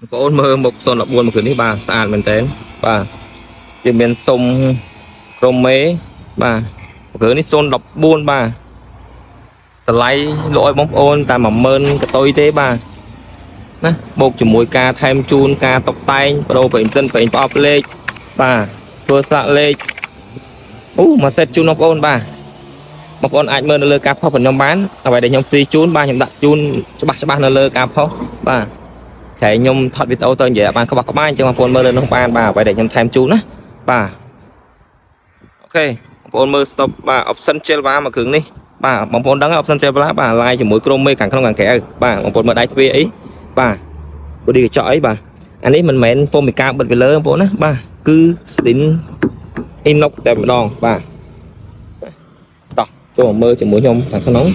បងប្អូនមើលមុខ014មួយគ្រឿងនេះបាទស្អាតមែនតើបាទវាមានសុំក្រុមមេបាទមួយគ្រឿងនេះ014បាទតម្លៃលក់ឲ្យបងប្អូនតែ10000កតុយទេបាទណាបូកជាមួយការថែមជូនការតុបតែងប្ដូរប្រេងសិនប្រេងប្រអប់លេខបាទធ្វើស្លាកលេខអូមួយសេតជូនបងប្អូនបាទបងប្អូនអាចមើលនៅលើការផុសរបស់ខ្ញុំបានអ្វីដែលខ្ញុំ free ជូនបាទខ្ញុំដាក់ជូនច្បាស់ច្បាស់នៅលើការផុសបាទ ខែខ្ញុំថតវីដេអូទៅនិយាយអត់បានក្បោះក្បាយអញ្ចឹងបងប្អូនមើលលើនោះបានបាទអ្វីដែលខ្ញុំថែមជូនណាបាទ OK បងប្អូនមើល stop បាទ option Jelva មួយគ្រឿងនេះបាទបងប្អូនដឹង option Jelva បាទ line ជាមួយក្រុមមេខាងក្នុងខាងក្រៅបាទបងប្អូនមើលដៃទ្វារអីបាទ body កញ្ចក់អីបាទអានេះមិនមែន Formica បិទវាលើបងប្អូនណាបាទគឺ Sin Inox តែម្ដងបាទតោះចូលមកមើលជាមួយខ្ញុំខាងក្នុង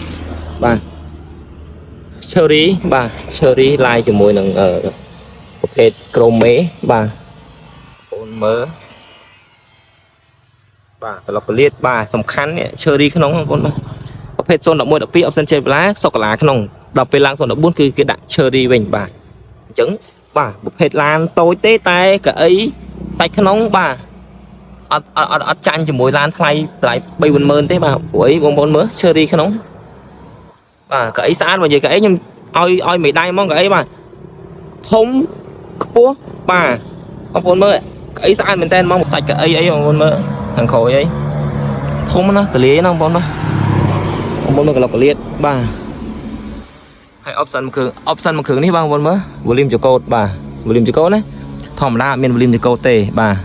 បាទ Cherry បាទ Cherry ឡាយជាមួយនឹងអឺប្រភេទ chrome បាទបងមើលបាទក្លុកកលៀតបាទសំខាន់នេះ Cherry ក្នុងបងប្អូនបាទប្រភេទ011 12 option Chevrolet សូកូឡាក្នុងដល់ពេលឡើង014គឺគេដាក់ Cherry វិញបាទអញ្ចឹងបាទប្រភេទឡានតូចទេតែកៅអីសាច់ក្នុងបាទអត់អត់អត់អត់ចាញ់ជាមួយឡានថ្លៃថ្លៃ3 40000ទេបាទព្រោះអីបងប្អូនមើល Cherry ក្នុងបាទកៅអីស្អាតបើនិយាយកៅអីខ្ញុំឲ្យឲ្យមេដៃហ្មងកៅអីបាទធំខ្ពស់បាទបងប្អូនមើលកៅអីស្អាតមែនតើហ្មងសាច់កៅអីអីបងប្អូនមើលខាងក្រោយអីធំណាស់ទលាយណាបងប្អូនបាទបងប្អូនមើលក្លុកកលៀតបាទហើយ option មួយគ្រឿង option មួយគ្រឿងនេះបងប្អូនមើល volume ចកោតបាទ volume ចកោតណាធម្មតាអត់មាន volume ចកោតទេបាទ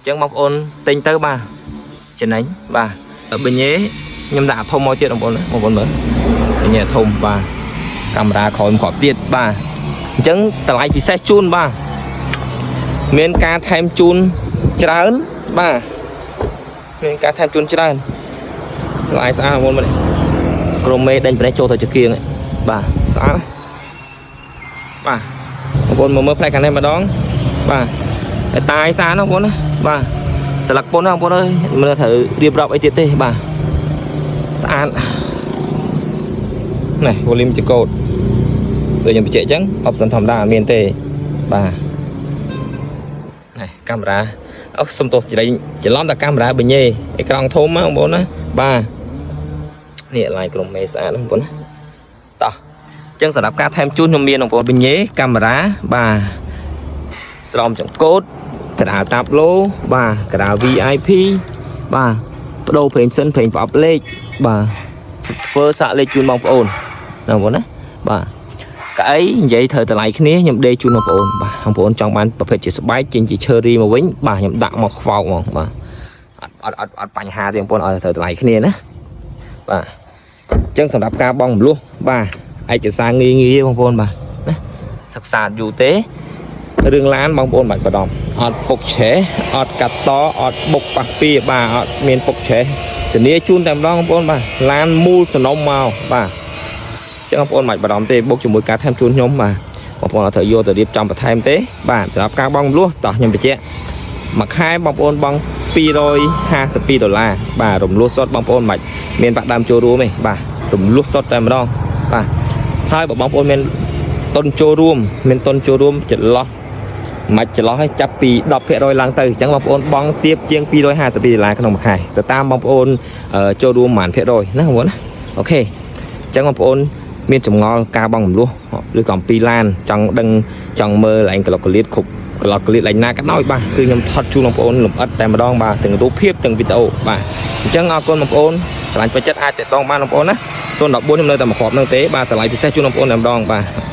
អញ្ចឹងបងប្អូនទិញទៅបាទចំណេញបាទបញេខ្ញុំដាក់ធំមកទៀតបងប្អូនណាបងប្អូនមើលបញេធំបាទកាមេរ៉ាក្រោយមកគ្រាប់ទៀតបាទអញ្ចឹងតម្លៃពិសេសជូនបាទមានការថែមជូនច្រើនបាទមានការថែមជូនច្រើនឡាយស្អាតបងប្អូនមើលនេះក្រុមមេដេញប្រេះចូលទៅចង្គៀងបាទស្អាតណាបាទបងប្អូនមកមើលផ្នែកខាងនេះម្ដងបាទតែតាយស្អាតណាស់បងប្អូនណាបាទស្លឹកពុនណាបងប្អូនអើយមិនត្រូវរៀបរាប់អីទៀតទេបាទស្អាតនេះ volume ចកោតដូចខ្ញុំបញ្ជាក់អញ្ចឹង option ធម្មតាអត់មានទេបាទនេះកាមេរ៉ាអូសុំទោសច្រឡំតែកាមេរ៉ាបញេអេក្រង់ធំណាបងប្អូនណាបាទនេះឡាយក្រុមមេស្អាតណាបងប្អូនណាតោះអញ្ចឹងសម្រាប់ការថែមជូនខ្ញុំមានបងប្អូនបញេកាមេរ៉ាបាទស្រោមចង្កូតកដាលតាប្លូបាទកដាល VIP បាទបដូរប្រេងសិនប្រេងប្រអប់លេខបាទធ្វើសាក់លេខជូនបងប្អូនណាបងប្អូនណាបាទកៅអីនិយាយត្រូវតម្លៃគ្នាខ្ញុំដេកជូនបងប្អូនបាទបងប្អូនចង់បានប្រភេទជាស្បែកចេញជា cherry មកវិញបាទខ្ញុំដាក់មកខ្វោកហ្មងបាទអត់អត់អត់អត់បញ្ហាទេបងប្អូនឲ្យត្រូវតម្លៃគ្នាណាបាទអញ្ចឹងសម្រាប់ការបង់រំលោះបាទឯកសារងាយងាយបងប្អូនបាទណាសិក្សាយូរទេរឿងឡានបងប្អូនបាច់បារម្ភអត់ពុកឆេះអត់កាត់តអត់បុកប៉ះពីបាទអត់មានពុកឆេះធានាជូនតែម្ដងបងប្អូនបាទឡានមូលសំណុំមកបាទចឹងបងប្អូនមិនបាច់បារម្ភទេបុកជាមួយការថែមជូនខ្ញុំបាទបងប្អូនអត់ត្រូវយកទៅរៀបចំបន្ថែមទេបាទសម្រាប់ការបង់រំលោះតោះខ្ញុំបញ្ជាក់មួយខែបងប្អូនបង់252ដុល្លារបាទរំលោះសុទ្ធបងប្អូនមិនបាច់មានបាក់ដើមចូលរួមទេបាទរំលោះសុទ្ធតែម្ដងបាទហើយបើបងប្អូនមានតុនចូលរួមមានតុនចូលរួមចន្លោះមិនចន្លោះឲ្យចាប់ពី10%ឡើងទៅអញ្ចឹងបងប្អូនបង់ទៀបជាង252ដុល្លារក្នុងមួយខែទៅតាមបងប្អូនចូលរួមប្រហែលភាគរយណាបងប្អូនណាOK អញ្ចឹងបងប្អូនមានចម្ងល់ការបង់រំលោះឬក៏អំពីឡានចង់ដឹងចង់មើលឯងក្លុកកលៀតគ្រប់ក្លុកកលៀតឡើងណាក៏ដោយបាទគឺខ្ញុំថតជូនបងប្អូនលម្អិតតែម្ដងបាទទាំងរូបភាពទាំងវីដេអូបាទអញ្ចឹងអរគុណបងប្អូនស្រឡាញ់ពេញចិត្តអាចទាក់ទងបានបងប្អូនណា014ខ្ញុំនៅតែមួយគ្រាប់នឹងទេបាទតម្លៃពិសេសជូនបងប្អូនតែម្ដងបាទ។